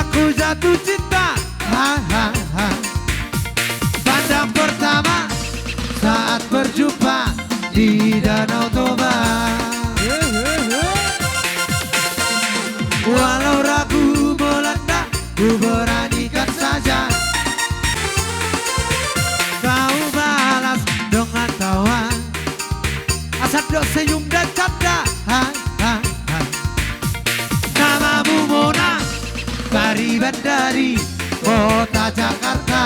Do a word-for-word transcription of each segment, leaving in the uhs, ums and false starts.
Ku jatuh cinta, ha, ha, ha. Pandang pertama saat berjumpa di Danau Toba. Walau ragu melanda, ku beranikan saja. Kau balas dengan tawa. Asa dok senyum dan canda. Ha, ha, ha. Namamu Mona, pariban dari kota Jakarta.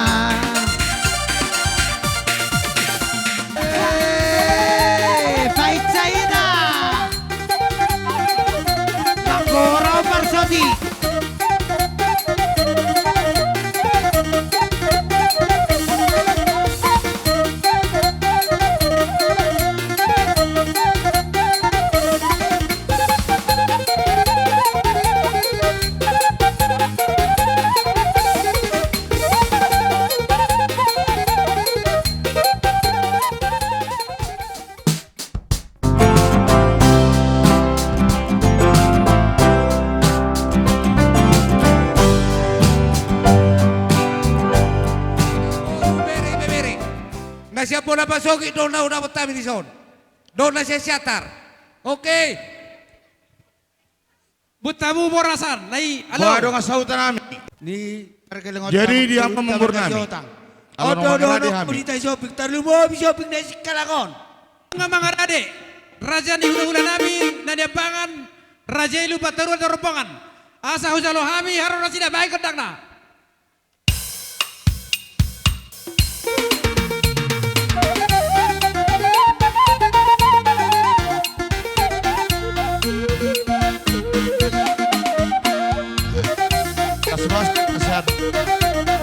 Eh, pahit saina. Manggoro parsoti. Bere, bebere. Na sian Bona Pasogit do na hudapot hami dison. Do na sian Siantar. Oke. Buat tamu borasan, nai, halo. Boha dongan sahuta nami. Ni, jadi dia memburna nami. Oto do nami. Di tai sopik, tarlumobi sopik na singkalangon. Nga mangarade, raja ni hulahula nami, na niambangan, raja i lupa tarua tarombongan. Asa hujalo hami, haroro sida baik kendangna. Kasmas, kasar.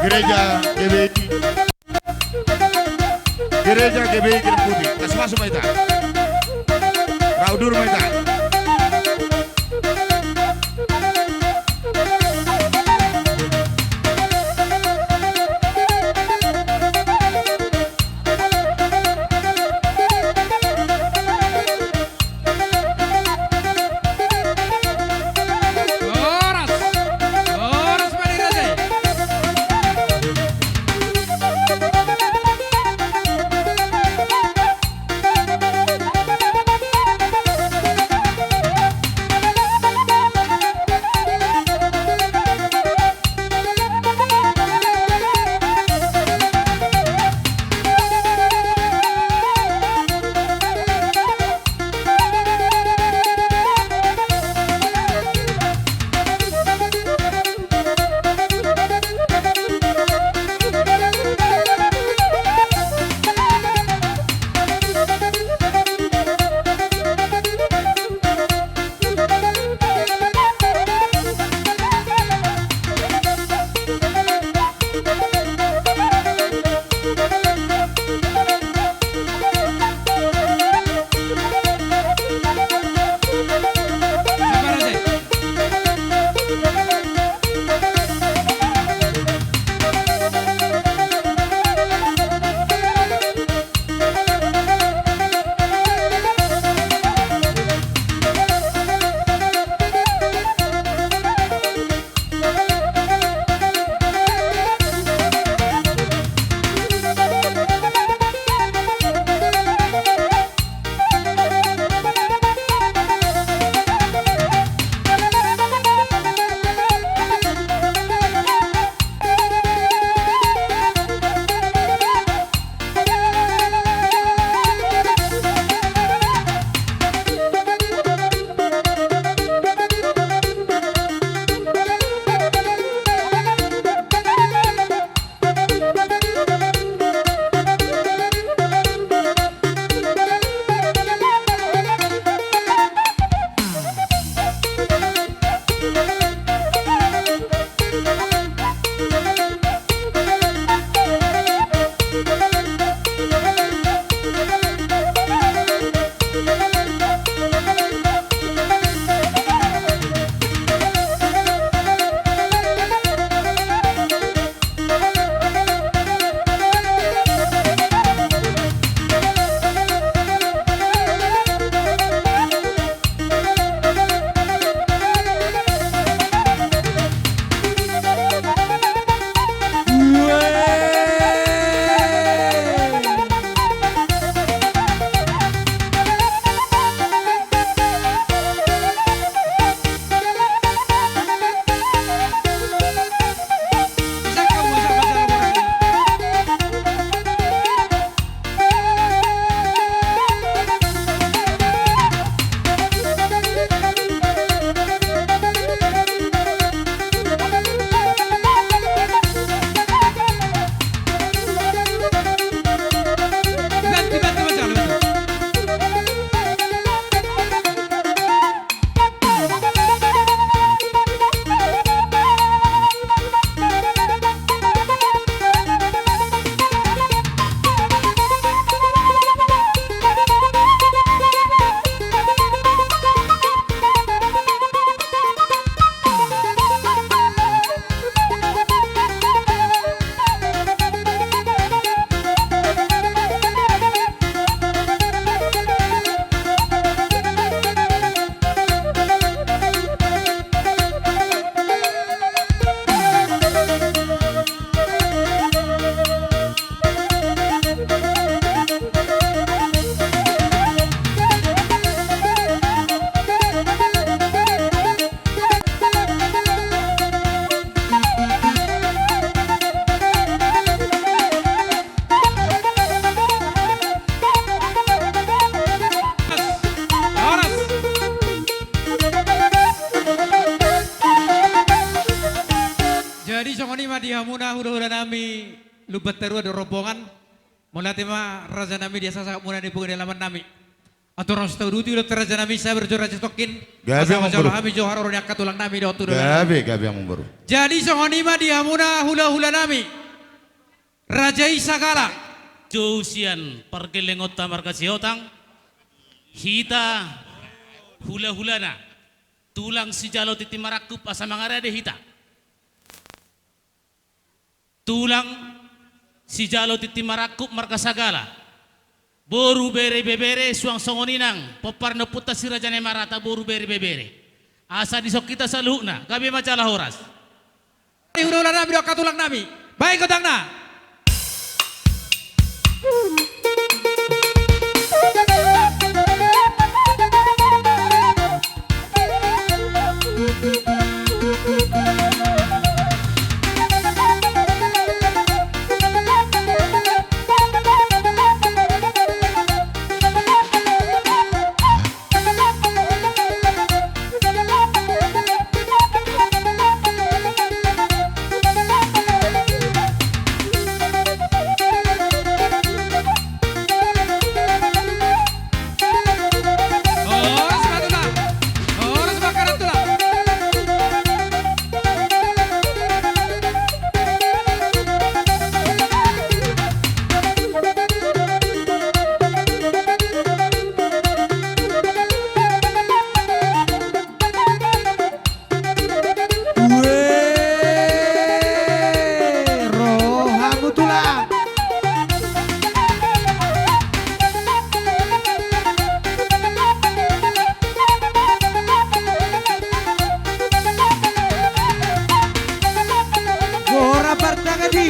Gereja G B I. Gereja G B I Gerang Putih. Kasmas ma ita. Rau dur ma ita. Horas. Horas ma di raja i. Jadi songon i ma di hamuna hula-hula nami Lumbantarua dohot rombongan. Mauliate ma raja nami di hasahatan muna di pudi ni alaman nami. Andorang so tauduti do raja nami sabar jo raja Sitongkin. Gabe, asa amang boru. Hami jo haroro ni angka tulang nami dohot tulang nami. Gabe, gabe, amang boru. Jadi songon i ma di hamuna hula-hula nami. Raja i Sagala. Jou sian pargellengonta marga Sihotang. Hita hula-hulana. Tulang sijalo tintin marangkup asa mangarade hita. Tulang sijalo tintin marangkup marga Sagala. Boru bere ibebere suang songon i nang pomparan ni ompunta si Raja Naimarata boru bere ibebere. Asa dison hita saluhutna, gabe ma jala horas. Hula-hula nami dohot angka tulang nami. Baen gondangna. Ue, rohamu tulang. Gora partangan i.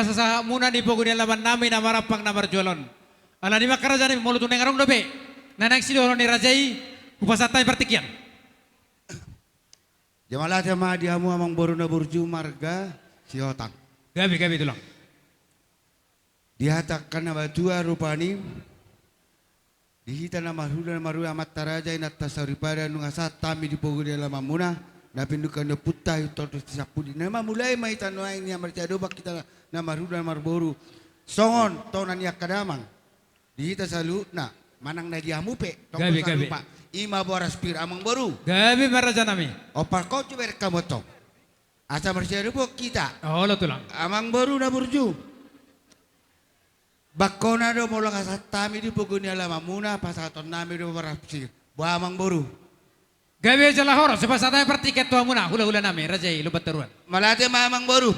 Sahat muna di pogu ni alaman nami na marampang na marjual on. Alani i ma raja nami, molo tung naeng adong dope na naeng sidohonon ni raja i, hupasahat hami partingkian. Jala mauliate ma di hamu amangboru na burju marga Sihotang. Gabe, gabe tulang. Dihatahon angka na matua rupani, di hita na marhula na marhula, amanta raja, inanta soripada, nunga sahat hami di pogu ni alaman muna, na pinungka ni ompunta, i toldos di sampudi. Na mamulai ma hita nuaeng, na marsiadopan hita na marhula na marboru. Songon tona ni angka damang di hita saluhutna, manang na di hamu pe, tong do saluhutna. Gabe, gabe. I ma boras pir, amangboru. Gabe ma raja nami. Omparkon jo bereng hamu tong. Asa marsiadopan hita. Olo tulang. Amangboru na burju. Bangkona do molo nga sahat hami di pogu ni alaman muna, pasahaton nami do boras pir. Boha amangboru. Gabe jala horas, hupasahat hami partingkian tu hamuna, hulahula nami, raja i Lumban Toruan. Mauliate ma amangboru.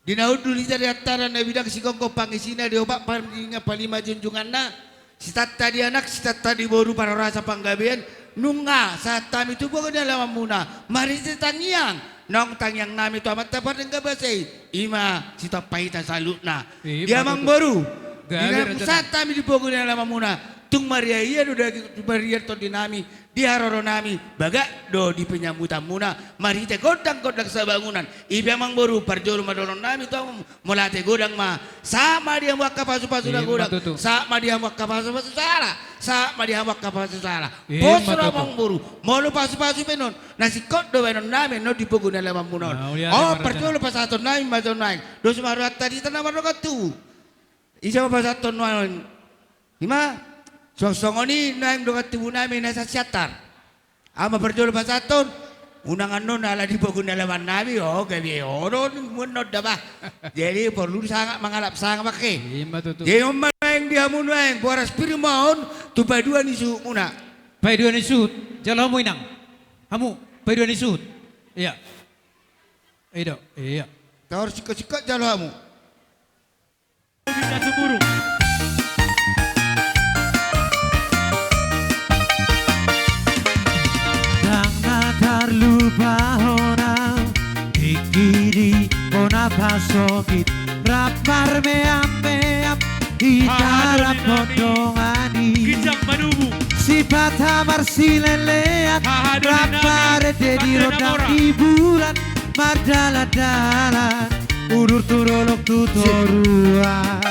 Di na hundul hita di antaran na bidang, sigomgom pangisina, di opat parninga, palima junjunganna, sitanta di anak, sitanta di boru, parhorasan panggabean, nunga sahat hami tu pogu ni alaman muna, marhite tangiang, naung tangiang nami tu Amanta Pardenggan Basa i, i ma sitompa hita saluhutna. I ma tutu. Di amangboru. Gabe raja nami. Di na sahat hami di pogu ni alaman muna, tung marria-ria do daging, tung marria tondi nami, di haroro nami, bagak do di penyambutan muna, marhite gondang-gondang sabangunan. I pe amangboru, parjolo ma dohonon nami tu hamu, mauliate godang ma, sahat ma di hamu angka pasu-pasu na godang. I ma tutu. Sahat ma di hamu angka pasu-pasu sala, sahat ma di hamu angka pasu sala. I ma tutu. Pos do amangboru, molo pasu-pasu pe on, na singkop do baenon nami on di pogu ni alaman muna on. Mauliate ma raja nami. Parjolo pasahaton nami ma jo nuaeng. Dos ma rohanta di hita na mardongan tubu. Ise ma pasahaton nuaeng? I ma, suang songon i nuaeng dongan tubu nami na sasiantar. Ahu ma parjolo pasahaton, unang annon ala di pogu ni alaman nami, o, gabe on, on, muan on da bah. Jadi porlu sangap mangalap sangap ake. I ma tutu. Jadi on ma nuaeng di hamu nuaeng, boras pir ma on, tu paidua ni suhut muna. Paidua ni suhut, jalo hamu inang. Hamu, paidua ni suhut. Ia. I do, ia. Taor singkop-singkop jalo hamu. Ndang na tarlupa hona, tingki di hona pasogit, rap marmeam-meam, hita rap mandongani. Sipata marsilelean, rap marende di rondang hiburan, mardalan-dalan. Udur tu dolok tu toruan.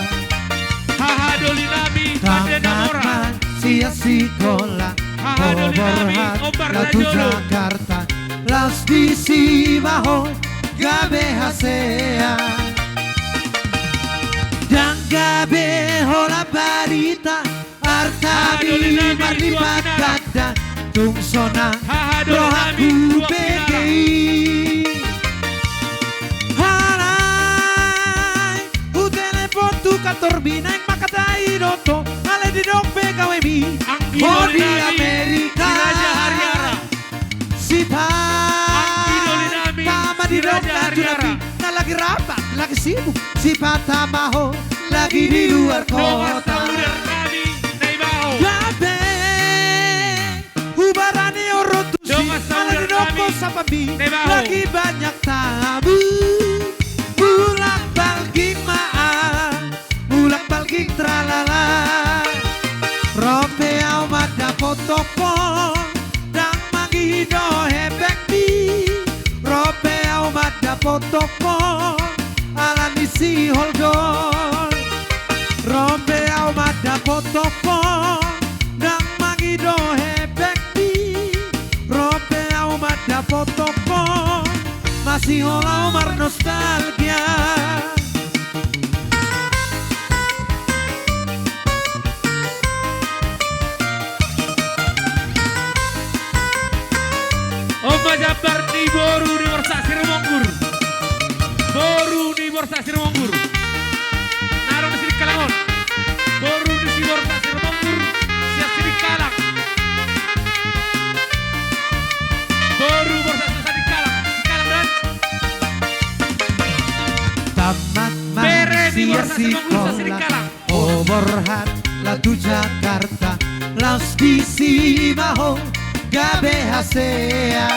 Haha doli nami, pande na mora. Tamat ma sian sikola. Haha doli nami, Ombar Lajolo. Jakarta. Laos disi ma ho gabe hasea. Ndang gabe holan barita. Artami marlipat ganda, tung sonang rohangku pe i. Alai hutelepon tu kantormi, naeng mangkatai do ho, alai didok pe gawemi ho di Amerika. Sipata ma didok na tu napi, na lagi rapat, lagi sibuk. Sipata ma ho lagi di luar kota. Gabe hubarani on ro tusi, ala didok ho sapami, lagi banyak tamu. Mulak balging ma, mulak balging tralala. Ro pe au mandapothon ho, ndang mangido hepengmi. Ro pe au mandapothon ho, ala ni sihol do. Ro pe au mandapothon ho, ndang mangido hepengmi. Ro pe au mandapothon ho, masihol au marnostalgia. On ma jambar ni boru ni Borsak Sirumonggur. Boru ni Borsak Sirumonggur. Na adong di Sidikalang on. Boru ni si Borsak Sirumonggur. Sian Sidikalang. Boru Borsak Sirumonggur Sidikalang. Sidikalang, dan. Tamat ma sian sikola. Bere ni Borsak Sirumonggur Sidikalang. O borhat, laho tu Jakarta, laos disi ma ho gabe hasea.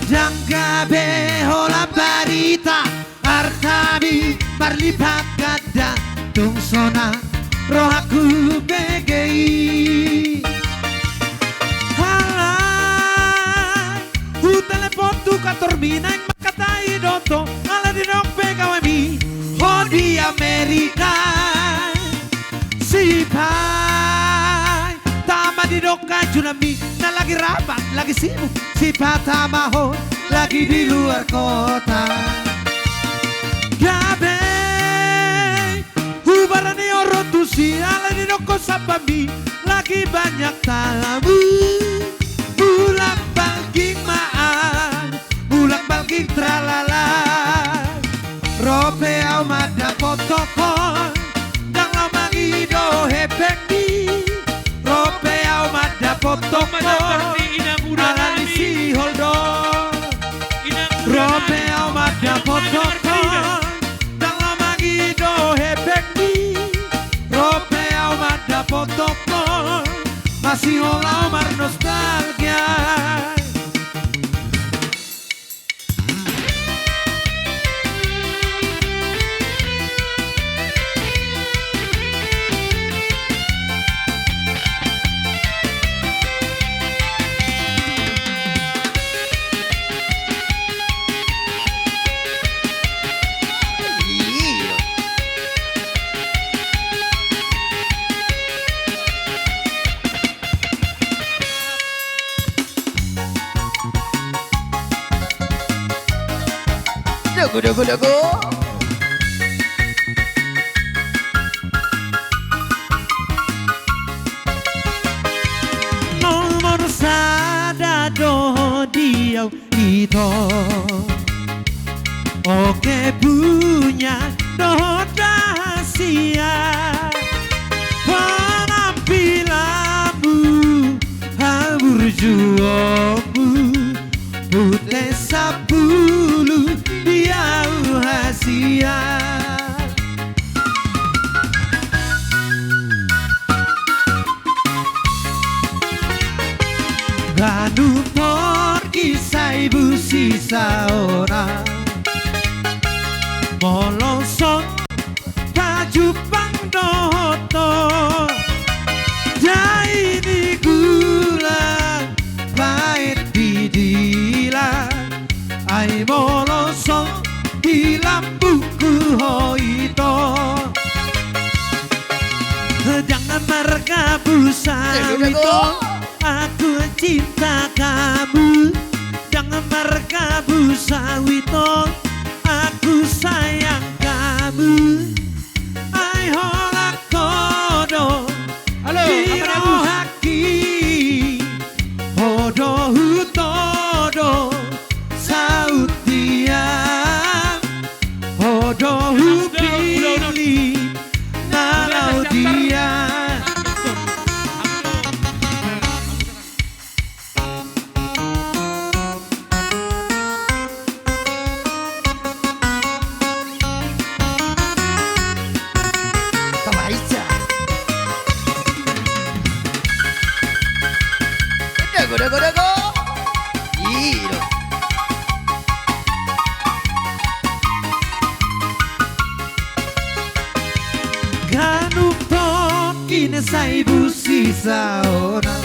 Ndang gabe holan barita, hami marlipat ganda, tung sonang rohangku bege i. Alai hutelepon tu kantormi naeng mangkatai do tong, ala didok pe gabe hami ho di Amerika. Sipaai tama didok angka junami na lagi rapat, lagi sibuk. Sipaai tama ho lagi di luar kota. Gabe hubarani ho ro tusi, ala didok ho sambami lagi banyak tamu. Mulak balging ma an, mulak balging tralala. Ro pe au mandapothon ho, ndang laho mangido hepengmi. Ro pe au mandapothon ho, alani sihol do. Ro pe au mandapothon ho, ndang laho mangido hepengmi. Ro pe au mandapothon ho, masihol au marnostalgia. Dago, dago, dago. Nomor sada do di au ito. Oke punya dohot rahasia. Penampilanmu, haburjuonmu, pute sapulu di au hasian. Ganup torkisai busi saona. Molo so pajumpang dohot ho, jai di gulang baen di dilan. Ai molo so di lambungku ho ito. Jangan margabu sawi tong, aku cinta kamu. Jangan margabu sawi tong, aku sayang kamu. Ai holan ho do di rohangki, ho do hutodo saut dia, ho do hupillit na laho dia. Tama ija. Dago, dago, dago. Iro. Ganup torkisai busi saona.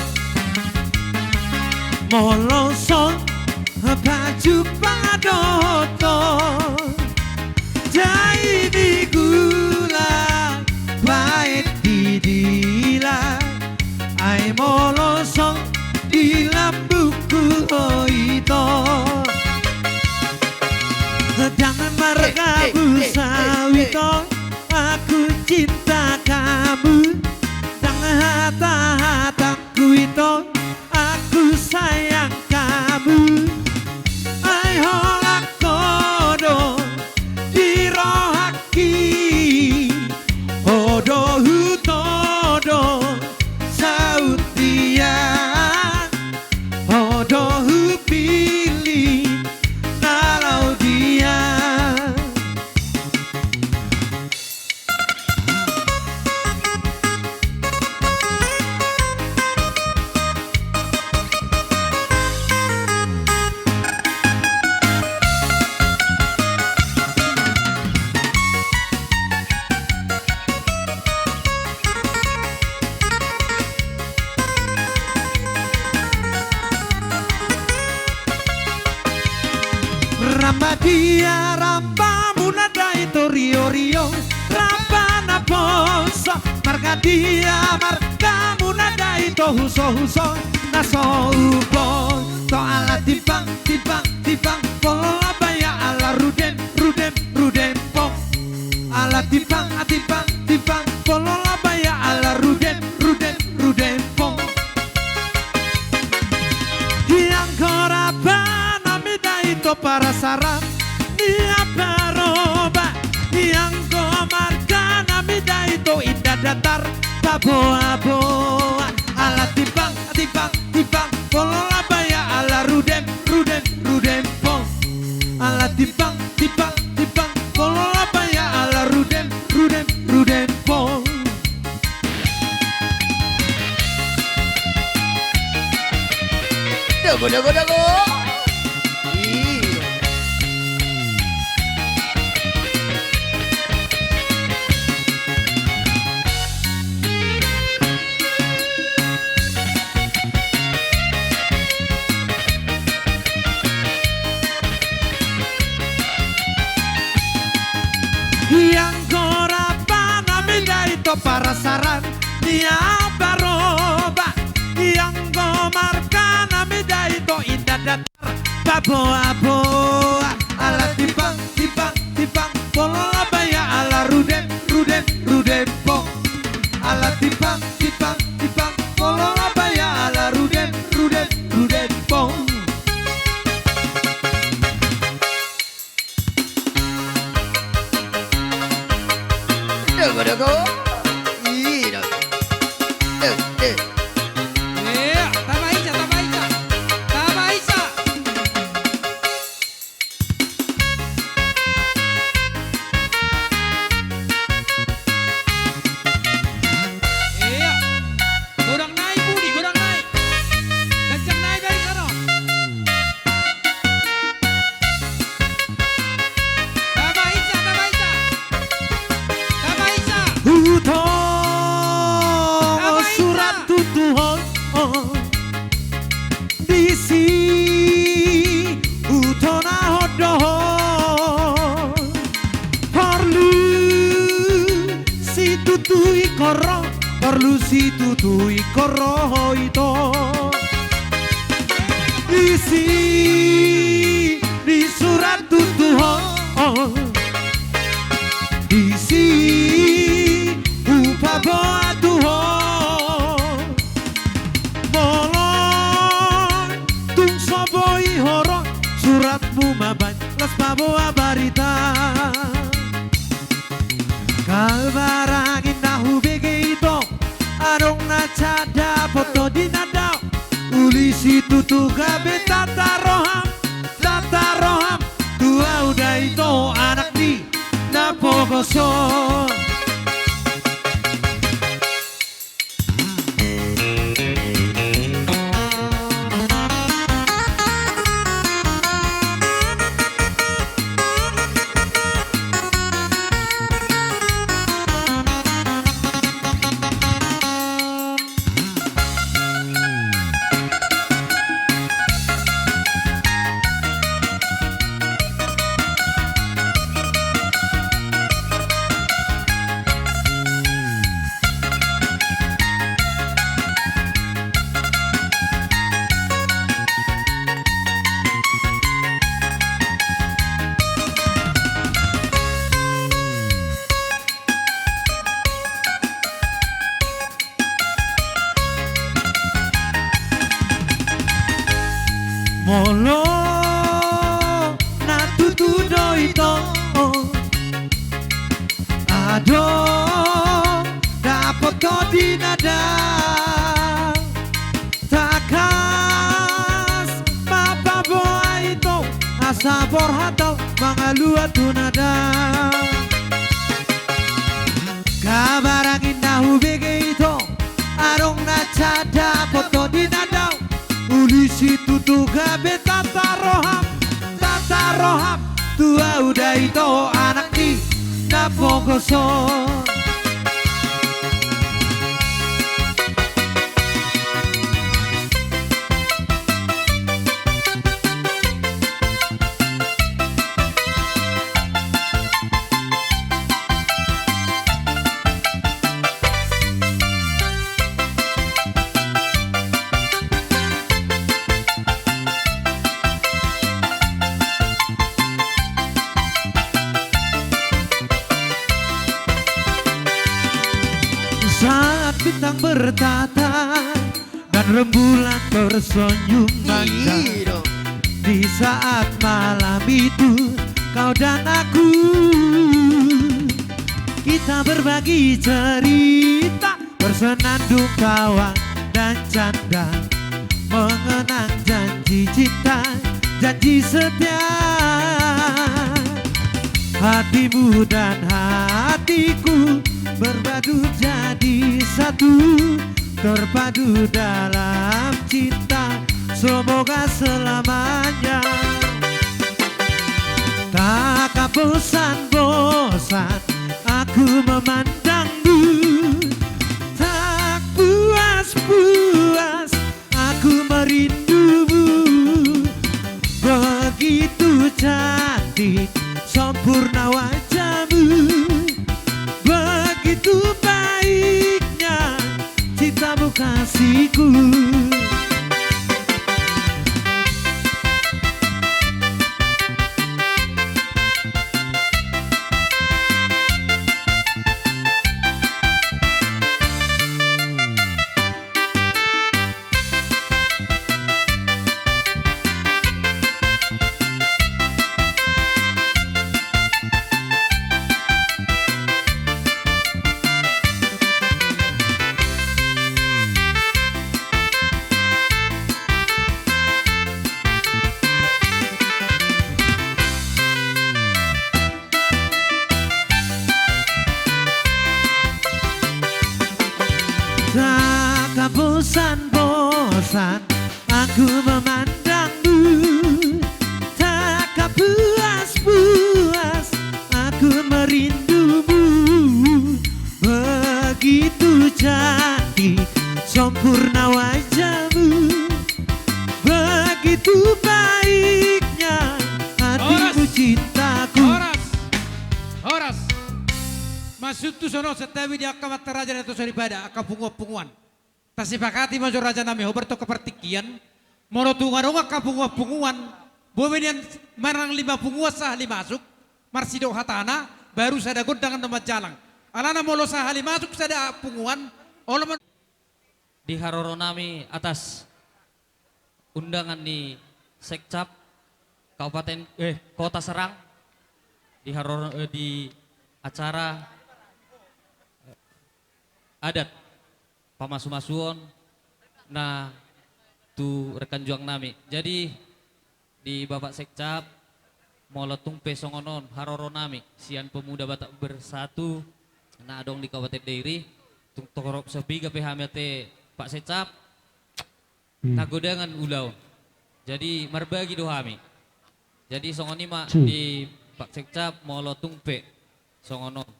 Molo so pajumpang dohot ho, jai di gulang baen di dilan. Ai molo so di lambungku ho ito. Jangan margabu sawi tong, aku cinta kamu. Ndang hata-hatangku ito, aku sayang kamu. Ai holan ho do di rohangki, ho do hutodo saut dia, ho do hupillit na laho dia. Dia margamuna da ito huso-huso na so ubo. To ala timpang, timpang, timpang, polola baya ala rudem, rudem, rudem pong. Ala timpang, timpang, timpang, polola baya ala rudem, rudem, rudem pong. Ianggo rapa nami da ito parasaran ni ambaroba, ianggo marga nami da ito inda datar paboa-boa. Ala timpang, timpang, timpang, polola baya ala rudem, rudem, rudem pong. Ala timpang, timpang, timpang, polola baya ala rudem, rudem, rudem pong. Dago, dago, dago. Iya. Ianggo rapa nami da ito parasaran ni ambaroba, ianggo marga nami da ito inda datar paboa-boa. Ala timpang, timpang, timpang, polola baya ala rudem, rudem, rudem pong. Ala timpang, timpang, timpang, polola baya ala rudem, rudem, rudem pong. Dago, dago. Ih, dago. Dago, dago. Iya, tamba ica, tamba ica. Tamba ica. Iya. Godang nai, Budi, godang nai. Ganjang nai, Budi, sono. Tamba ica, tamba ica. Tamba ica. Hutongon surat tutu ho. Disi hutonahon do ho. Porlu situtu ingkon ro, porlu situtu ingkon ro ho ito. Disi di surat tutu ho. Disi hupaboa tu ho. Molo tung so boi ho ro, suratmu ma baen las paboa barita. Gabarang inna hubege ito, adong na sada poto di na dao. Uli situtu gabe tata roham, tata roham, tu au da ito anak ni na pogoson. Molo na tutu do ito, adong dapot ho di na dao. Tangkas ma paboa ito, asa borhat au mangalua tu na dao. Gabarang inna hubege ito, adong na sada poto di na dao. Uli situtu gabe tata roham, tata roham, tu au da ito anak ni na pogoson. Saat bintang bertata dan rembulan tersenyum manja, di saat malam itu kau dan aku, kita berbagi cerita, bersenandung tawa dan canda, mengenang janji cinta, janji setia. Hatimu dan hatiku berpadu jadi satu, terpadu dalam cinta, semoga selamanya. Tak bosan-bosan aku memandangmu, tak puas-puas aku merindumu. Begitu cantik, sempurna wajahmu, begitu baiknya cintamu, kasihku. Tak bosan-bosan aku memandangmu, tak puas-puas aku merindumu. Begitu cantik, sempurna wajahmu, begitu baiknya hatimu, horas, cintaku. Horas. Horas. Maksudhu songon on, santabi di angka amanta raja na tu soripada, angka punguan-punguan. Tasepakati ma jo raja nami, hombar tu angka partingkian. Molo tung adong angka punguan-punguan, boi be nian manang lima punguan sahali masuk, marsidok hatana, baru sada gondang na manjalang. Alana molo sahali masuk sada punguan, olo ma. Di haroro nami atas undangan ni Sekcap Kabupaten, eh, Kota Serang, di haroro, eh, di acara, eh, adat pamasu-masuon na tu rekan juang nami. Jadi, di Bapak Sekcap, molo tung pe songon on haroro nami sian Pemuda Batak Bersatu na adong di Kabupaten Dairi, tung torop sapiga pe hami ate Pak Sekcap, hmm, na godangan ulaon. Jadi marbagi do hami. Jadi songon i ma, hmm, di Pak Sekcap, molo tung pe songon on.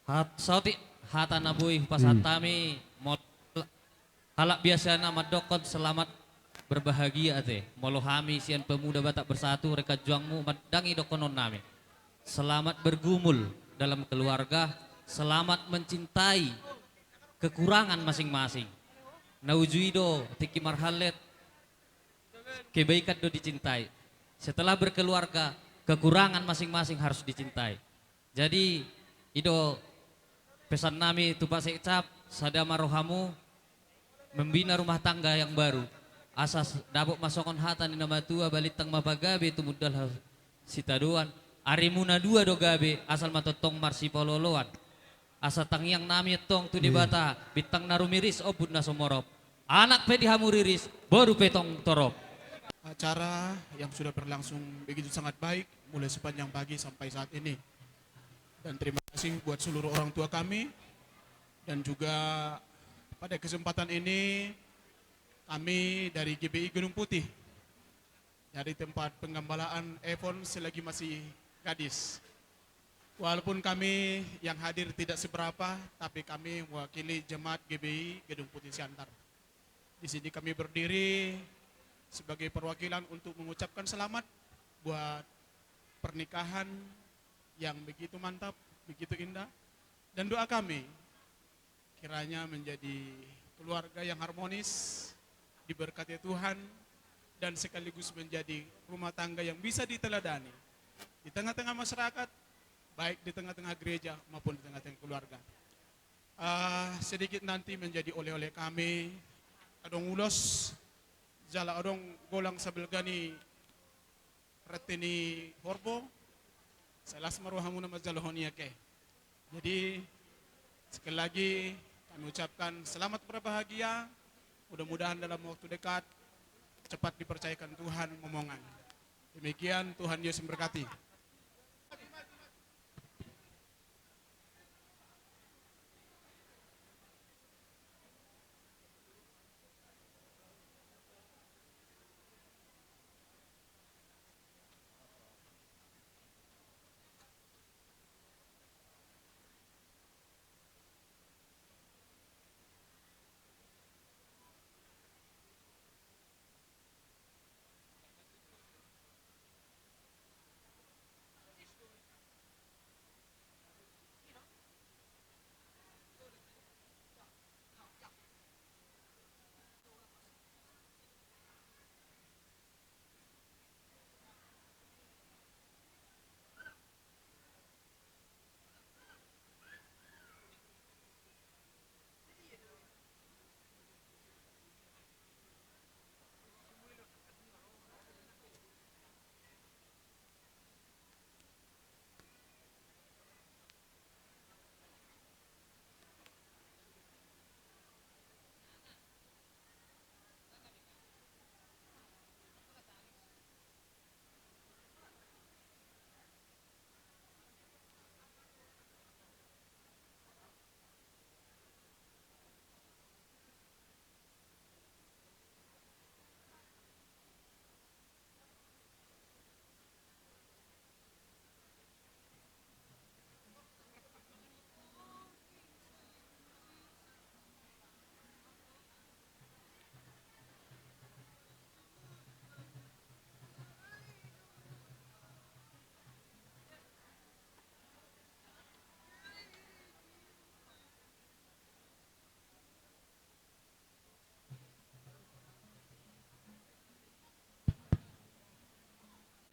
Hat-, saotik hata na boi hupasahat, hmm, hami, mol-, halak biasana mandokkon selamat berbahagia ate. Molo hami sian Pemuda Batak Bersatu, rekan juangmu, ndang i dohonon nami. Selamat bergumul dalam keluarga, selamat mencintai kekurangan masing-masing. Na uju i do tingki marhallet, kebaikan do dicintai. Setelah berkeluarga, kekurangan masing-masing harus dicintai. Jadi, i do pesan nami tu Pak Sekcap, sada ma rohamu membina rumah tangga yang baru. Asa s-, dapot ma songon hata ni na matua, balintang ma pagabe tumundalhon sitadoan. Arimuna dua do gabe, asal ma tongtong marsipaolooloan. Asa tangiang nami antong tu, iya, Debata, bintang na rumiris, ombun na sumorop. Anak pe di hamu riris, boru pe tong torop. Acara yang sudah berlangsung begitu sangat baik, mulai sepanjang pagi sampai saat ini. Dan terima kasih buat seluruh orang tua kami. Dan juga pada kesempatan ini, kami dari G B I Gedung Putih, dari tempat penggembalaan Evon selagi masih gadis. Walaupun kami yang hadir tidak seberapa, tapi kami mewakili jemaat G B I Gedung Putih Siantar. Di sini kami berdiri sebagai perwakilan untuk mengucapkan selamat buat pernikahan yang begitu mantap, begitu indah. Dan doa kami, kiranya menjadi keluarga yang harmonis, diberkati Tuhan, dan sekaligus menjadi rumah tangga yang bisa diteladani di tengah-tengah masyarakat, baik di tengah-tengah gereja maupun di tengah-tengah keluarga. Ah, sedikit nanti menjadi oleh-oleh kami. Adong ulos, jala adong golang sabelga ni reti ni horbo, sai las ma rohamuna manjalohon i, oke. Jadi, sekali lagi kami ucapkan selamat berbahagia. Mudah-mudahan dalam waktu dekat cepat dipercayakan Tuhan momongan. Demikian, Tuhan Yesus memberkati.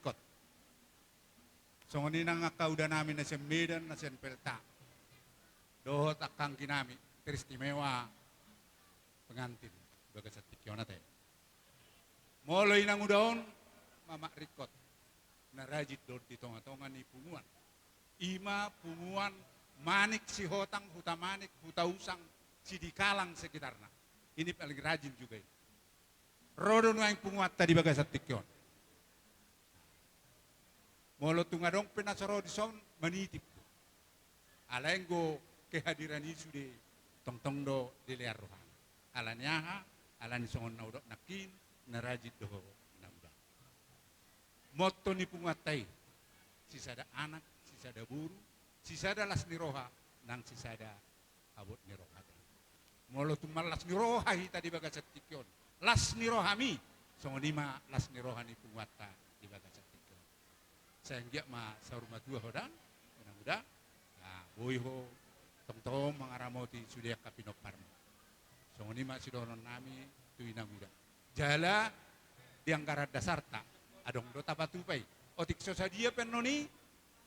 Kot. Songon i nang angka uda nami na sian Medan, na sian Pelta. Dohot angka anggi nami, teristimewa pengantin bagasan tingki on ate. Molo inang uda on, Mamak Ringkot, na rajin do di tonga-tonga ni punguan. I ma punguan Manik Sihotang, Huta Manik, Huta Usang, Sidikalang sekitarna. Ini paling rajin juga ini. Ro do nuaeng punguanta di bagasan tingki on. Molo tung adong pe na so ro dison, manitip do. Alai anggo kehadiran i sude, tongtong do dilean rohana. Alani aha? Alani songon na hudok nangkin, na rajin do ho inang uda. Motto ni punguanta i: sisada anak, sisada boru, sisada las ni roha, nang sisada habot ni roha. Molo tung marlas ni roha hita di bagasan tingki on, las ni rohami, songon i ma las ni roha ni punguanta di bagasan tingki on. Sai anggiat ma saur matua ho da, inang uda, na boi ho tongtong mangaramoti sude angka pinomparmu. Songon i ma sidohonon nami tu inang uda. Jala di anggaran dasarta, adong do tapatupa i. Otik so sadia pe annon i,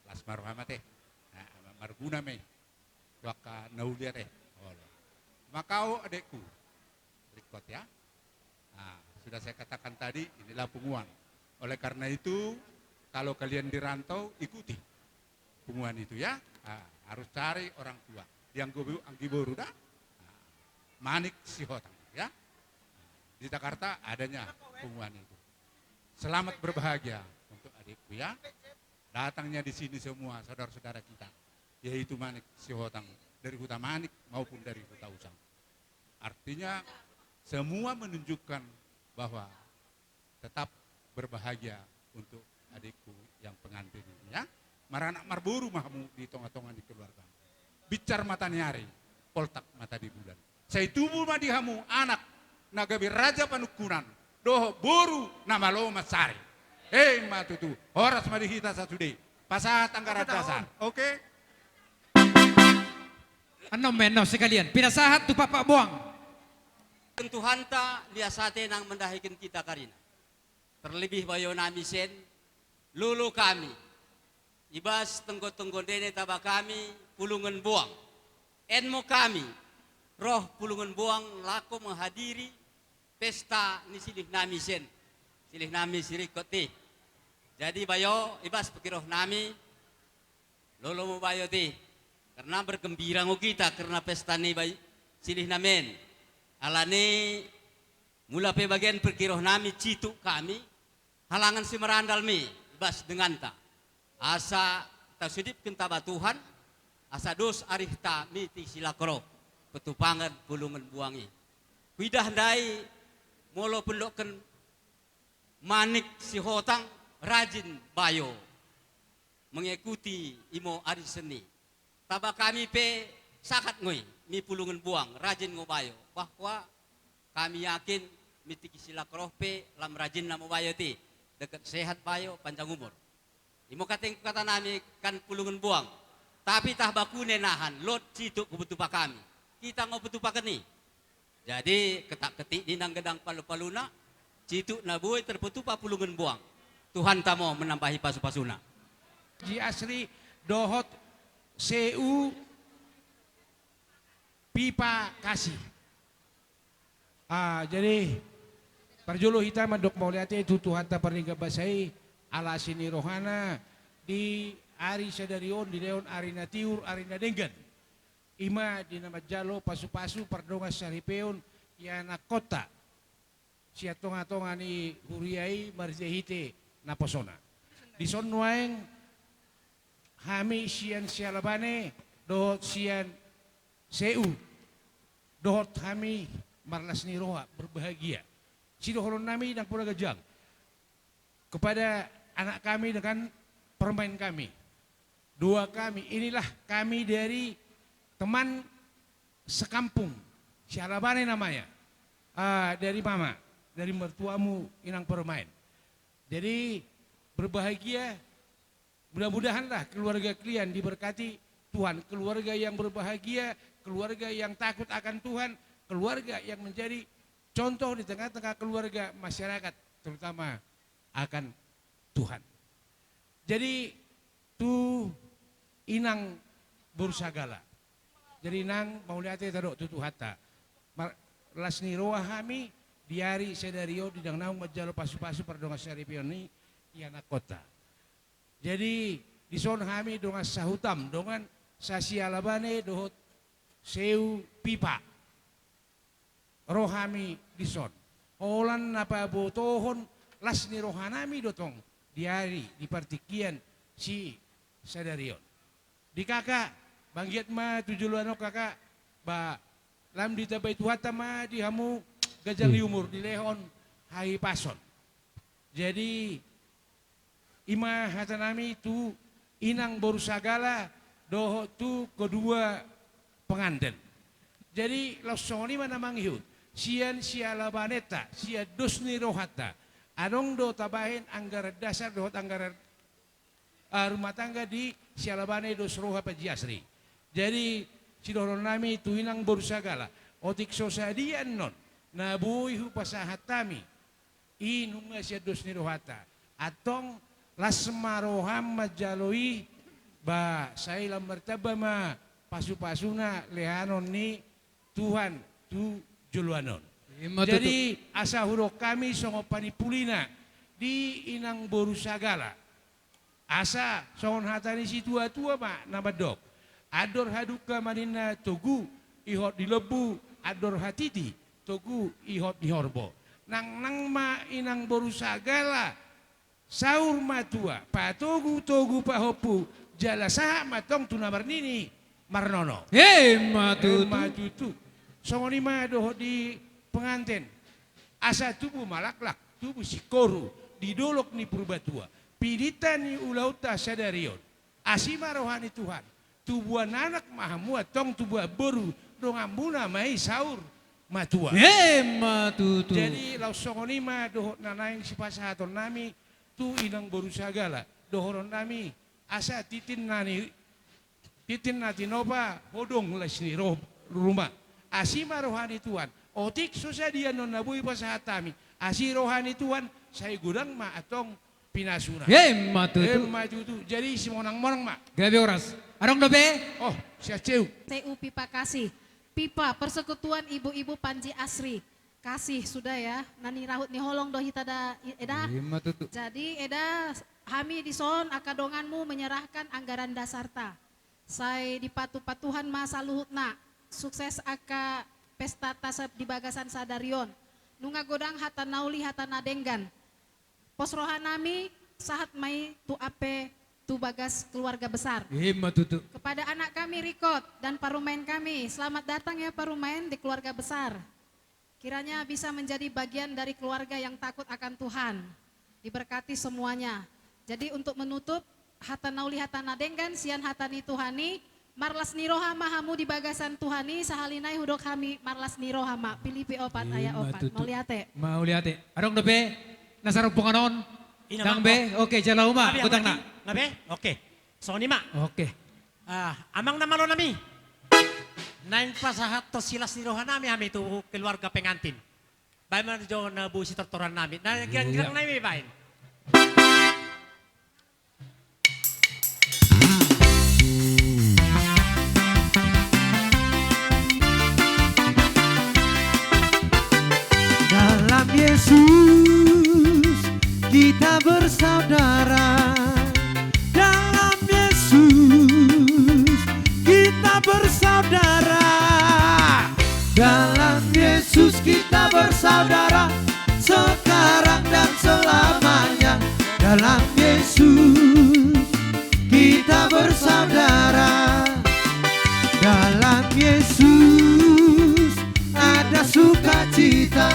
las ma roham ate. Na, marguna ma i tu angka na uli ate. Olo. Maka ho adekku, Ringkot ya. Nah, sudah saya katakan tadi, inilah punguan. Oleh karena itu, kalau kalian di rantau, ikuti punguan itu ya. Ah, harus cari orang tua. Di anggi bo-, anggi boru da. Ah, Manik Sihotang ya. Di Jakarta adanya punguan itu. Selamat berbahagia untuk adikku ya. Datangnya di sini semua saudara-saudara kita, yaitu Manik Sihotang dari Huta Manik maupun dari Huta Usang. Artinya, semua menunjukkan bahwa tetap berbahagia untuk adikku yang pengantin ini, ya. Maranak marboru ma hamu di tonga-tonga ni keluarga. Binsar mataniari, poltak mata di bulan. Sai tubu ma di hamu anak na gabe raja panungkunan, dohot boru na malo mansari. Emma tutu, horas ma di hita sasude. Pasahat anggaran dasar. Oke. Annon ma annon sekalian. Pinasahat tu Pak Pakboang. Tuhanta lias ate nang mandahiken hita karina. Terlebih bayo nami sen, lolo kami. Ibas tenggo-tenggo ndene taba kami, pulungan boang. Enmo kami roh Pulungan Buang laho menghadiri pesta ni silih nami sen. Silih nami si Rikot i. Jadi bayo, ibas pake roh nami, lolo ma bayo i. Karena bergembira ngo kita karena pesta ni bayo silih nami en. Alani mula pe bagian pake roh nami, cituk hami, halangan si marandal mi ibas denganta. Asa tasudipken taba Tuhan, asa dos arihta miti silakoro, petupangan Pulungan Buang i. Huida ndai molo pendokken Manik Sihotang, rajin bayo mengikuti imo ari seni. Taba kami pe sahat ngo i, mi Pulungan Buang, rajin ngo bayo. Bahwa kami yakin mitiki silak roh pe lam rajin nama bayo i, deket sehat bayo, panjang umur. Imo katengku kata nami kan Pulungan Buang. Tapi tah bakune nahan, lot cituk hupetupa kami. Kita ngo petupaken i. Jadi ketak ketik ni nang gedang palu-paluna, cituk na boi terpetupa Pulungan Buang. Tuhan tamo menambahi pasu-pasuna. Ji Asri dohot Seu Pipa Kasih. Ah, jadi parjolo hita mandok mauliate tu Tuhanta pardenggan basa i, ala asi ni rohana di ari sadari on dilehon ari na tiur, ari na denggan. Ima di na manjalo pasu-pasu pardongan saripeon ianakhonta sian tonga-tonga ni huria i marhite-hite naposona. Dison nuaeng hami sian Sialabane dohot sian Seu, dohot hami marlas ni roha, berbahagia. Sidohonon nami nang pola ganjang kepada anak kami dengan permain kami. Dua kami, inilah kami dari teman sekampung, Sialabane namanya. Ah, dari mama, dari mertuamu inang permain. Jadi berbahagia. Mudah-mudahanlah keluarga kalian diberkati Tuhan, keluarga yang berbahagia, keluarga yang takut akan Tuhan, keluarga yang menjadi contoh di tengah-tengah keluarga, masyarakat, terutama akan Tuhan. Jadi tu inang boru sagala. Jadi nang mauliate tadok tu Tuhanta. Mar-, las ni roha hami di ari sadari on di na naung manjalo pasu-pasu pardongan saripeon i ianakhonta. Jadi dison hami dongan sahutam, dongan sa-Sialabane dohot Seu Pipa. Ro hami dison holan na pabotohon las ni roha nami do tong di ari, di partingkian si sadari on. Di kaka, manggiat ma tu joloan on kaka, ba lam ditambai Tuhanta ma di hamu ganjang ni umur, dilehon hahipason. Jadi ima hata nami tu inang boru sagala dohot tu kedua pengantin. Jadi laos songon i ma na mangihut sian Sialabanenta, sian dos ni rohanta. Adong do tabahen anggaran dasar dohot anggaran ah, rumah tangga di Sialabane dos roha Panji Asri. Jadi sidohonon nami tu inang boru sagala, otik so sadia annon na boi hupasahat hami i nunga sian dos ni rohanta. Antong las ma roham manjalo i, ba sai lam martamba ma pasu-pasuna lehonon ni Tuhan tu joloan on. Ima tutu. Jadi asa hudok hami songon panimpulina di inang boru sagala. Asa songon hata ni situa-tua ma na mandok, andor hadungka ma ninna togu ihot ni lombu, andor hatiti togu ihot ni horbo. Nangnang ma inang boru sagala saur matua, patogu-togu pahompu, jala sahat ma tong tu na marnini marnono. Ima tutu. Ima tutu. Songon i ma dohot di pengantin. Asa tubu ma laklak, tubu singkoru di dolok ni Purbatua. Pidinta ni ulaonta sadari on. Asi ma roha ni Tuhan. Tubuan anak ma hamu antong tubuan boru, donganmuna ma i saur matua. Ima tutu. Jadi laos songon i ma dohot na naeng sipasahaton nami tu inang boru sagala. Dohonon nami asa tintin na ni tintin na tinopa hodong las ni ro-, ruma. Asi ma roha ni Tuhan. Otik so sadia annon na boi pasahat hami, asi roha ni Tuhan, sai godang ma antong pinasuna. Ima tutu. Ima tutu. Jadi simonang-monang ma. Gabe horas. Adong dope? Oh, si Aceu. T U Pipa Kasih. Pipa, Persekutuan Ibu-ibu Panji Asri. Kasih, sudah ya. Na nirahut ni holong do hita da, i-, eda. Ima tutu. Jadi, eda, hami dison angka donganmu menyerahkan anggaran dasarta. Sai dipatupa Tuhan ma saluhutna. Sukses angka pestata sa-, di bagasan sadari on. Nunga godang hata na uli, hata na denggan. Pos rohanami, sahat ma i tu ampe tu bagas keluarga besar. Ima tutu. Kepada anak kami Rikot dan parumaen kami, selamat datang ya parumaen di keluarga besar. Kiranya bisa menjadi bagian dari keluarga yang takut akan Tuhan. Diberkati semuanya. Jadi untuk menutup, hata na uli hata na denggan, sian hata ni Tuhan i, marlas ni roha ma hamu di bagasan Tuhan i, sahali nai hudok hami marlas ni roha ma, Pilipi opat ayat opat. Ima tutu. Mauliate. Mauliate. Adong dope, na sarombongan on. Ina, dang be, oke, jalo ma, godangna. Gabe, oke. Songon i ma. Oke. Ah, amang na malo nami. Naeng pasahathon silas ni roha nami hami tu keluarga pengantin. Baen ma jo na boi sitortoran nami. Na girang-girang nami baen. Dalam Yesus kita bersaudara. Dalam Yesus kita bersaudara. Dalam Yesus kita bersaudara, sekarang dan selamanya. Dalam Yesus kita bersaudara. Dalam Yesus ada sukacita.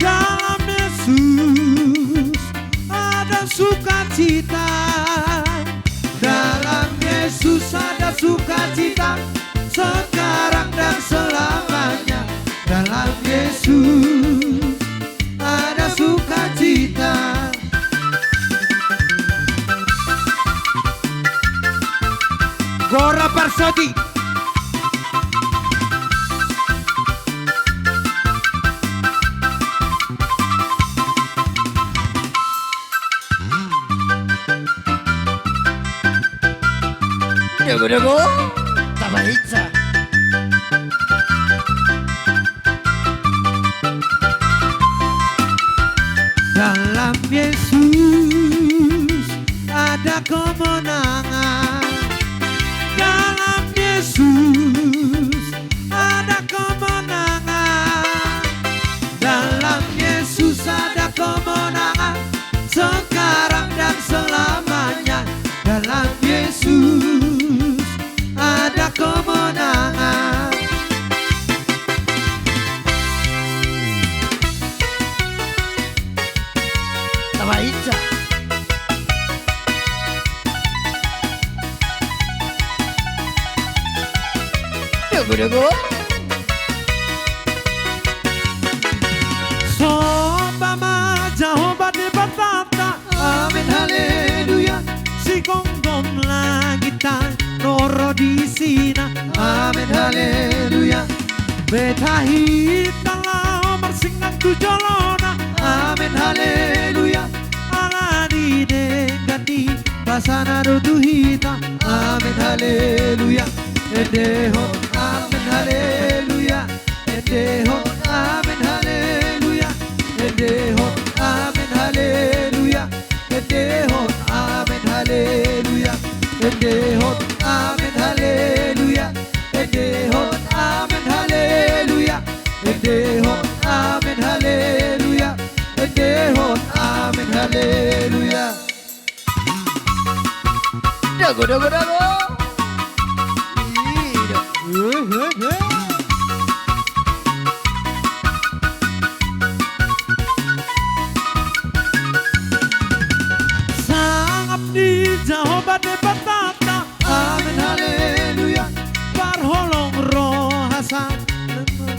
Dalam Yesus ada sukacita. Dalam Yesus ada sukacita, sekarang dan selamanya. Dalam Yesus ada sukacita. Gora Parsoti. Dago, dago. Tabaitsa. Dalam Yesus ada kemenangan. Dalam Yesus ada kemenangan. Dalam Yesus ada kemenangan. Sekarang dan selamanya. Dalam Yesus ada kemenangan. Tabaitsa. Dago, dago. Somba ma Jahowa Debatanta. Amen, haleluya. Sigomgom langit tano ro di isina. Amen, haleluya. Beta hita laho marsingang tu jolona. Amen, haleluya. Ala ni denggan ni basana do tu hita. Amen, haleluya. Endehon, amen, haleluya. Endehon, amen, haleluya. Endehon, amen, haleluya. Endehon, amen, haleluya. Endehon, amen, haleluya. Endehon, amen, haleluya. Endehon, amen, haleluya. Endehon, amen, haleluya. Dago, dago, dago. Ida. Eh, eh, eh. Sangap ni Jahowa Debatanta. Amen, haleluya. Parholong roha sa-,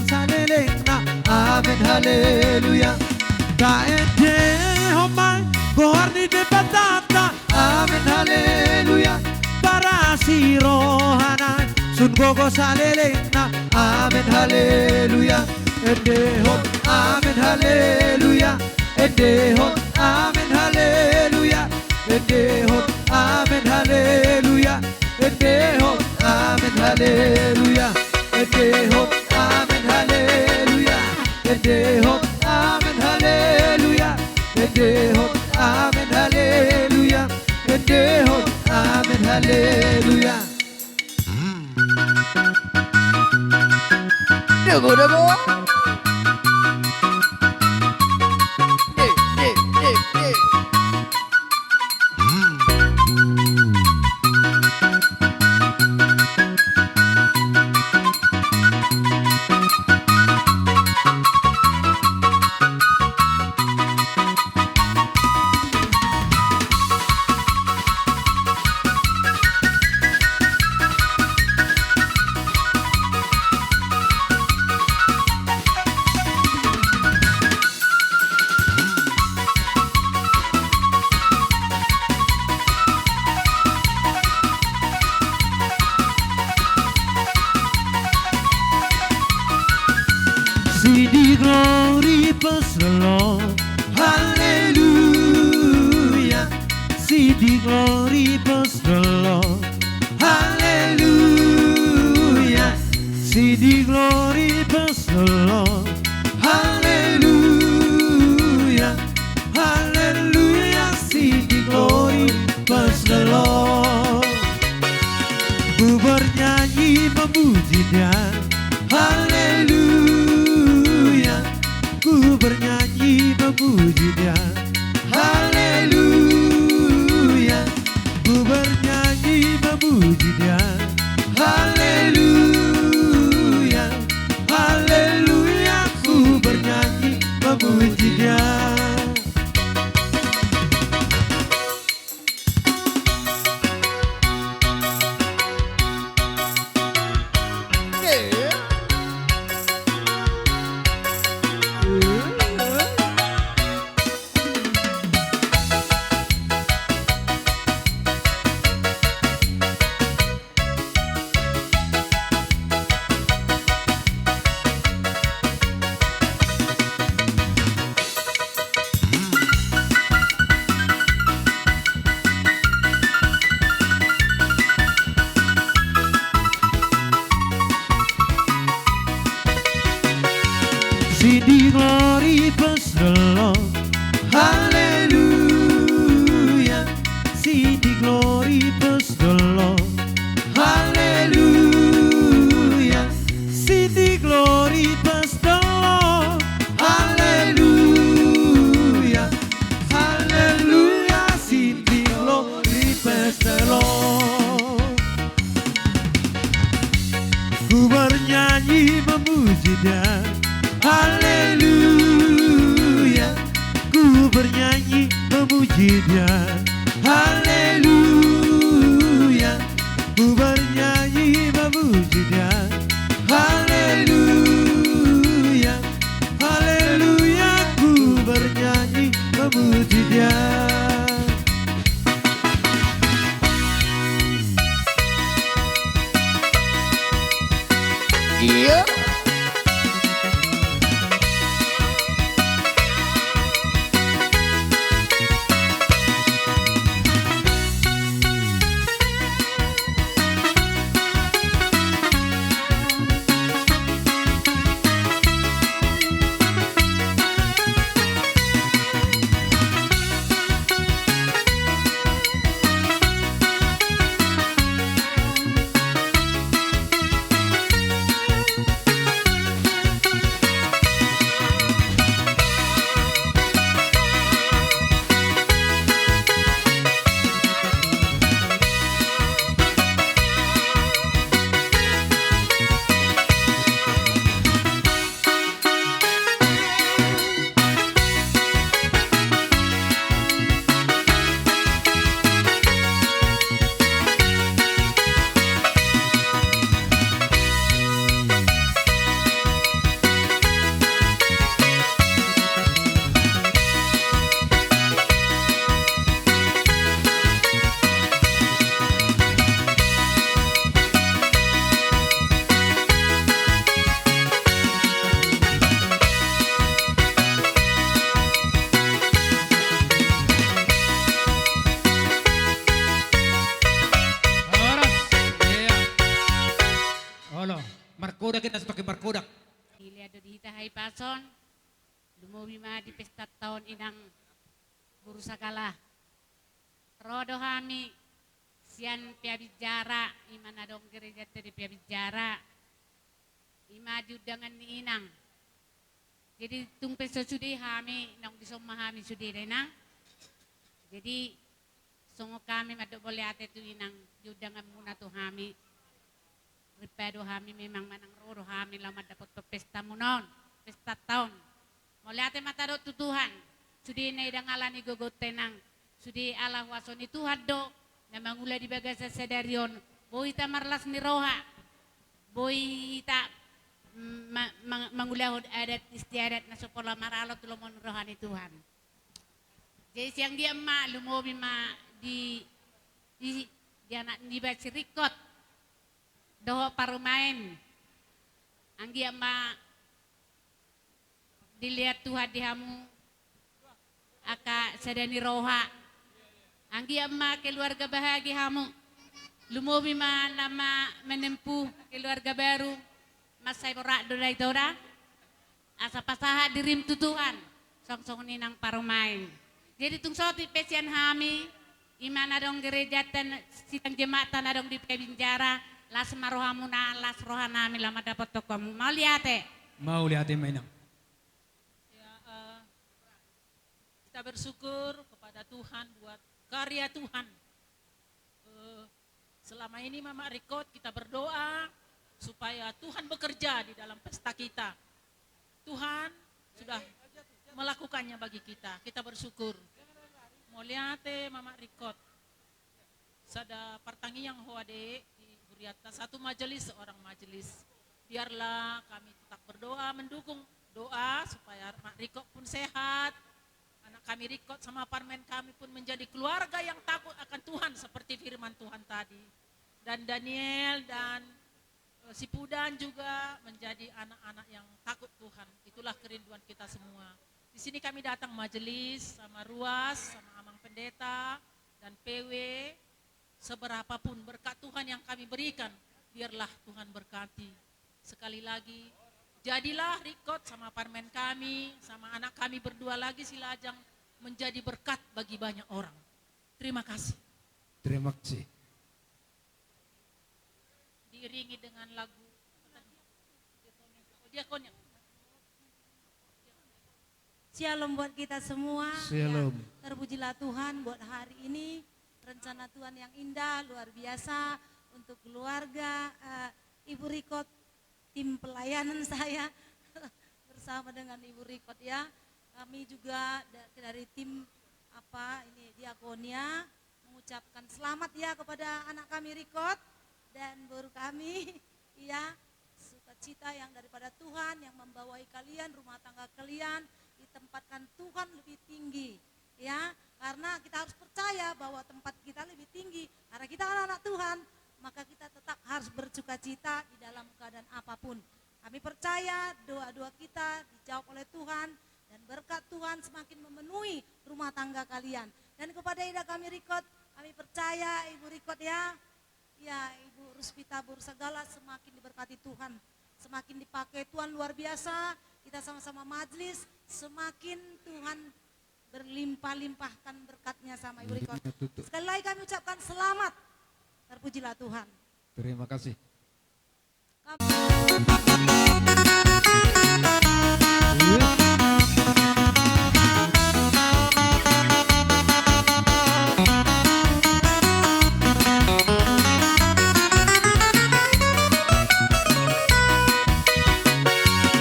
salelengna. Amen, haleluya. Taendehon ma goar ni Debatanta. Amen, haleluya. Parasi rohana sun gogo salelengna. Amen, haleluya. Endehon, amen, haleluya. Endehon, amen, haleluya. Endehon, amen, haleluya. Endehon amen haleluya. Endehon amen haleluya. Endehon amen haleluya. Endehon amen haleluya. Endehon amen haleluya. Debo, debo. Eh, eh, eh, eh. See the glory, praise the Lord. Hallelujah. See the glory, praise the Lord. Hallelujah. See the glory, praise the Lord. Hallelujah. Hallelujah. See the glory, praise the Lord. Ku bernyanyi memuji Dia. Haleluya. Ku bernyanyi memuji Dia. Haleluya. Ku bernyanyi memuji Dia. Haleluya. Haleluya. Ku bernyanyi memuji Dia. See the glory, praise the Lord. Hallelujah. See the glory, praise the Lord. Hallelujah. See the glory, praise the Lord. Hallelujah. Hallelujah. See the glory, praise the Lord. Ku bernyanyi memuji Dia. Haleluya. Ku bernyanyi memuji Dia. Haleluya. Ku bernyanyi memuji Dia. Haleluya. Haleluya, ku bernyanyi memuji Dia. Iya. Olo, markodak kita, semakin markodak. Dilean do di hita hahipason, lumobi ma di pesta taon inang boru sagala. Ro do hami sian Piabinjara, ima na adong gerejanta di Piabinjara, ima di undangan ni inang. Jadi tung pe so sude hami, naung dison ma hami sude da inang. Jadi songon hami mandok mauliate tu inang di undanganmuna tu hami. Ripado hami memang manang ro do hami laho mandapothon pesta muna on, pesta taon. Mauliate ma tadok tu Tuhan. Sude na i ndang ala ni gogonta inang, sude ala huaso ni Tuhan do na mangula di bagasan sadari on. Boi hita marlas ni roha, boi hita, mm, ma-, ma-, mangulahon adat istiadat na so pola maralo tu lomo ni roha ni Tuhan. Jadi sian dia ma lumobi ma di, di, di anak niba si Rikot dohot parumaen. Anggiat ma dilean Tuhan di hamu angka sada ni roha. Anggiat ma keluarga bahagia hamu. Lumobi ma nama menempuh keluarga baru. Mansai borat do da ito da. Asa pasahat dirim tu Tuhan. Songon i nang parumaen. Jadi tung saotik pe sian hami, ima na adong gerejanta, sidang jemaat na adong di Piabinjara, las ma rohamuna, las rohanami laho mandapothon hamu. Mauliate. Mauliate ma inang. Ya, eh, kita bersyukur kepada Tuhan buat karya Tuhan. Eh, selama ini Mamak Rikot kita berdoa supaya Tuhan bekerja di dalam pesta kita. Tuhan sudah melakukannya bagi kita. Kita bersyukur. Mauliate Mamak Rikot. Sada partangiang ho ade di hurianta, satu majelis, seorang majelis. Biarlah kami tetap berdoa, mendukung doa supaya Mak Rikot pun sehat, anak kami Rikot sama parumaen kami pun menjadi keluarga yang takut akan Tuhan seperti firman Tuhan tadi. Dan Daniel dan Eh, si Pudan juga menjadi anak-anak yang takut Tuhan. Itulah kerinduan kita semua. Di sini kami datang majelis sama Ruas, sama Amang Pendeta dan P W. Seberapapun berkat Tuhan yang kami berikan, biarlah Tuhan berkati. Sekali lagi, jadilah Rikot sama parumaen kami, sama anak kami berdua lagi si Lajang, menjadi berkat bagi banyak orang. Terima kasih. Terima kasih. Diiringi dengan lagu. Oh, diakonnya. Syalom buat kita semua. Syalom. Ya, terpujilah Tuhan buat hari ini. Rencana Tuhan yang indah, luar biasa untuk keluarga, eh, Ibu Rikot, tim pelayanan saya bersama dengan Ibu Rikot ya. Kami juga da-, dari tim apa ini, diakonia, mengucapkan selamat ya kepada anak kami Rikot dan boru kami. Ya, sukacita yang daripada Tuhan yang membawai kalian, rumah tangga kalian ditempatkan Tuhan lebih tinggi. Ya, karena kita harus percaya bahwa tempat kita lebih tinggi, karena kita anak-anak Tuhan, maka kita tetap harus bersukacita di dalam keadaan apapun. Kami percaya doa-doa kita dijawab oleh Tuhan dan berkat Tuhan semakin memenuhi rumah tangga kalian. Dan kepada ida kami Rikot, kami percaya Ibu Rikot ya, ya, Ibu Ruspita Borsagala semakin diberkati Tuhan, semakin dipakai Tuhan luar biasa. Kita sama-sama majelis, semakin Tuhan berlimpah-limpahkan berkatnya sama Ibu Rikot. Iya, betul. Sekali lagi kami ucapkan selamat. Terpujilah Tuhan. Terima kasih.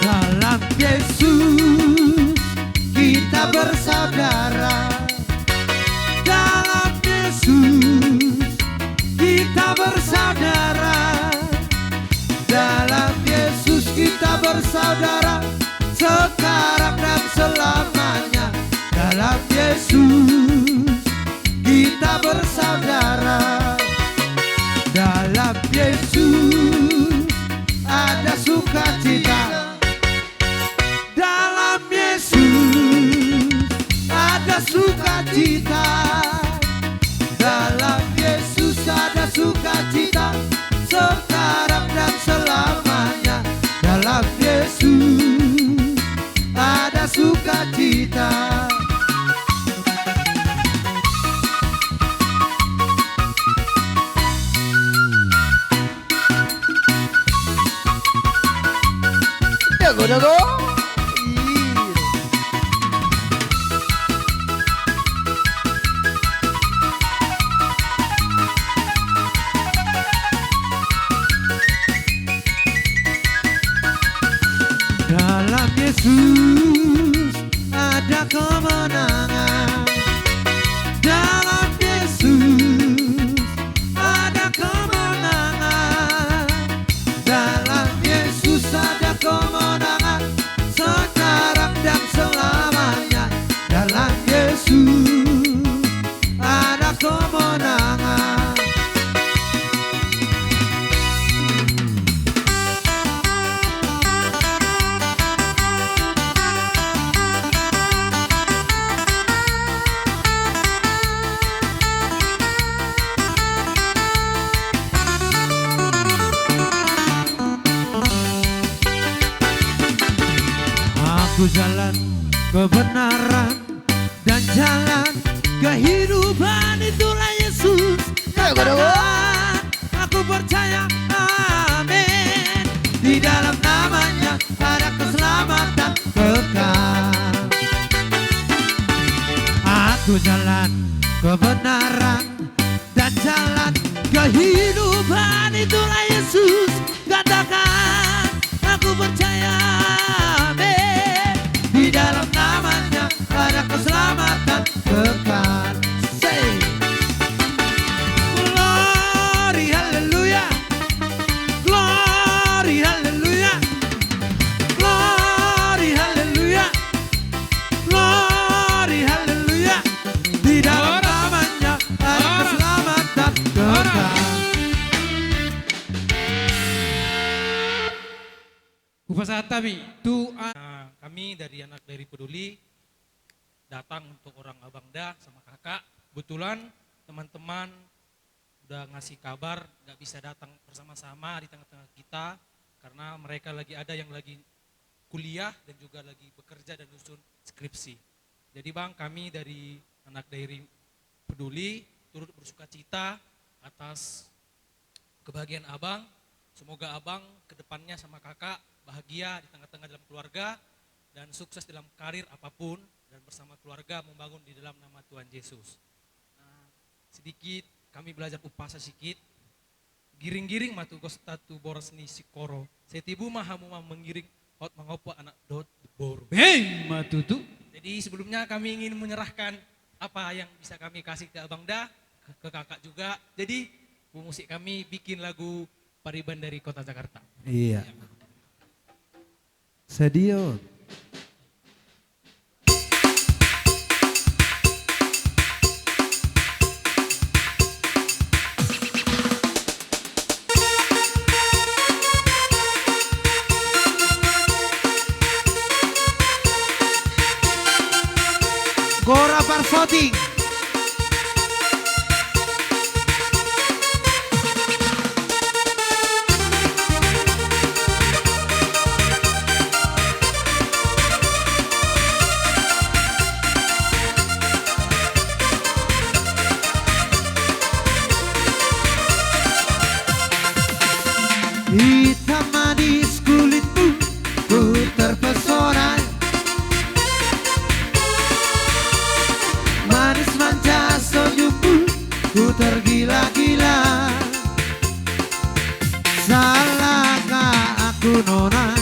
Dalam Yesus kita bersaudara. Dalam Yesus kita bersaudara. Dalam Yesus kita bersaudara, sekarang dan selamanya. Dalam Yesus kita bersaudara. Dalam Yesus ada sukacita. Dalam Yesus ada sukacita. Dalam Yesus ada sukacita, sekarang dan selamanya. cinta. Dago, dago. Iya. Dalam Yesus ada kemenangan. Dalam Yesus ada kemenangan. Dalam Yesus ada kemenangan. Sekarang dan selamanya. Dalam Yesus ada kemenangan. Aku jalan kebenaran dan jalan kehidupan, itulah Yesus. Ayo, katakan, aku percaya, amin. Di dalam namanya ada keselamatan kekal. Aku jalan kebenaran dan jalan kehidupan, itulah Yesus. Katakan, aku percaya, amin. Di dalam namanya ada keselamatan kekal. Say, glory, haleluya. Glory, haleluya. Glory, haleluya. Glory, haleluya. Di dalam namanya ada keselamatan kekal. Hupasahat hami tu a-, kami dari Anak Dairi Peduli datang untuk orang Abang Da sama Kakak. Kebetulan teman-teman udah ngasih kabar nggak bisa datang bersama-sama di tengah-tengah kita karena mereka lagi, ada yang lagi kuliah dan juga lagi bekerja dan nyusun skripsi. Jadi Bang, kami dari Anak Dairi Peduli turut bersukacita atas kebahagiaan Abang. Semoga Abang kedepannya sama Kakak bahagia di tengah-tengah dalam keluarga dan sukses dalam karir apapun dan bersama keluarga membangun di dalam nama Tuhan Yesus. Nah, sedikit kami belajar umpasa sikit. Giring-giring ma tugosta tu boras ni singkoru. Sai tibu ma hamu mangiring, hot mangompo anak dohot boru. Emma tutu. Jadi sebelumnya kami ingin menyerahkan apa yang bisa kami kasih ke Abang Da, ke, ke Kakak juga. Jadi pemusik kami bikin lagu Pariban dari Kota Jakarta. Iya. Sadia on. Gora parsoting. Hitam manis kulitmu, ku terpesona. Manis manja senyummu, ku tergila-gila. Salahkah aku nona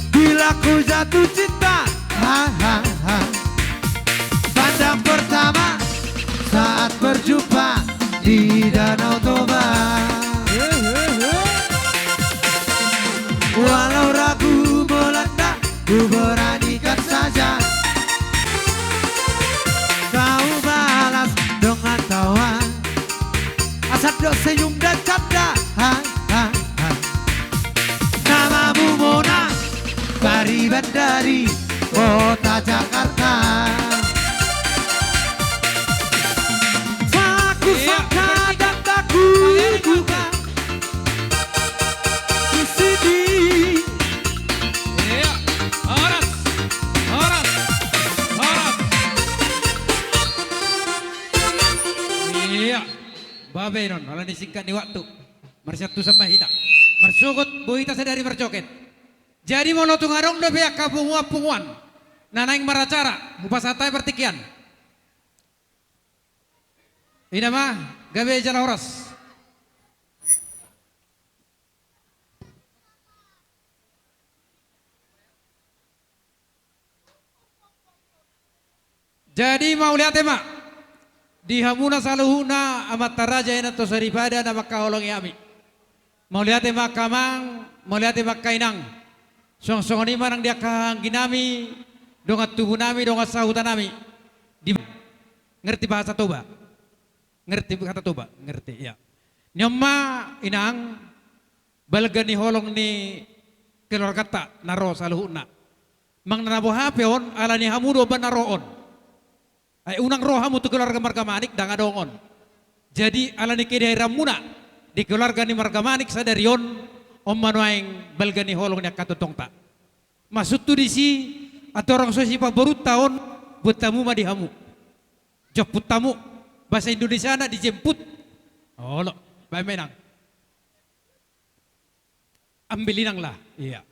bila ku jatuh cinta? Ha, ha, ha. Pandang pertama saat berjumpa di Danau Toba. Walau ragu melanda, ku beranikan saja. Kau balas dengan tawa. Asap dok senyum dan canda. Ha, ha, ha. Namamu Mona, Pariban dari Kota Jakarta. Saku saka dan taku buka. Di sini. Iya, horas, horas. Baenon, ala ni singkat ni waktu. Marsiantusan ma hita. Marsogot, boi hita sadari marjoget. Jadi molo tung adong dope angka punguan-punguan na naeng maracara, hupasahat hami partingkian. Ina ma, gabe jala horas. Jadi mauliate ma di hamuna saluhutna amanta raja, inanta soripada na mangkaholongi hami. Mauliate ma angka amang, mauliate ma angka inang. Songon-songon i ma nang di angka angginami, dongan tubunami, dongan sahutanami. Di, ngerti bahasa Toba? Ngerti hata Toba? Ngerti, ya. Ni on ma, inang, balga ni holong ni keluarganta na ro saluhutna. Manang na boha pe on, ala ni hamu do umbahen na ro on. Ai unang ro hamu tu keluarga marga Manik, ndang adong on. Jadi ala ni kedaeranmuna di keluarga ni marga Manik sadari on, on ma nuaeng balga ni holong ni angka tongtongta. Maksudhu disi, atorang so sipaborunta on, buat hamu ma di hamu. Jomput hamu. Bahasa Indonesiana dijemput. Olo, baen ma, inang. Ambil, inang, lah. Iya.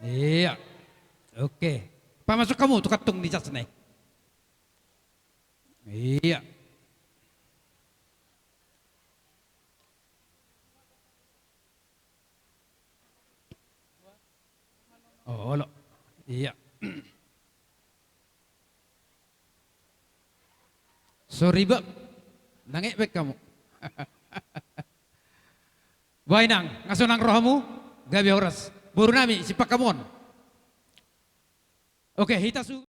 Iya. Oke. Pamasuk hamu tu kantung ni jasna i. Iya. Olo. Iya. Sorry, Bang. Ndang ebek hamu. Boha, inang, nga sonang rohamu? Gabe horas. Borunami, simpan hamu on. Oke, hita su-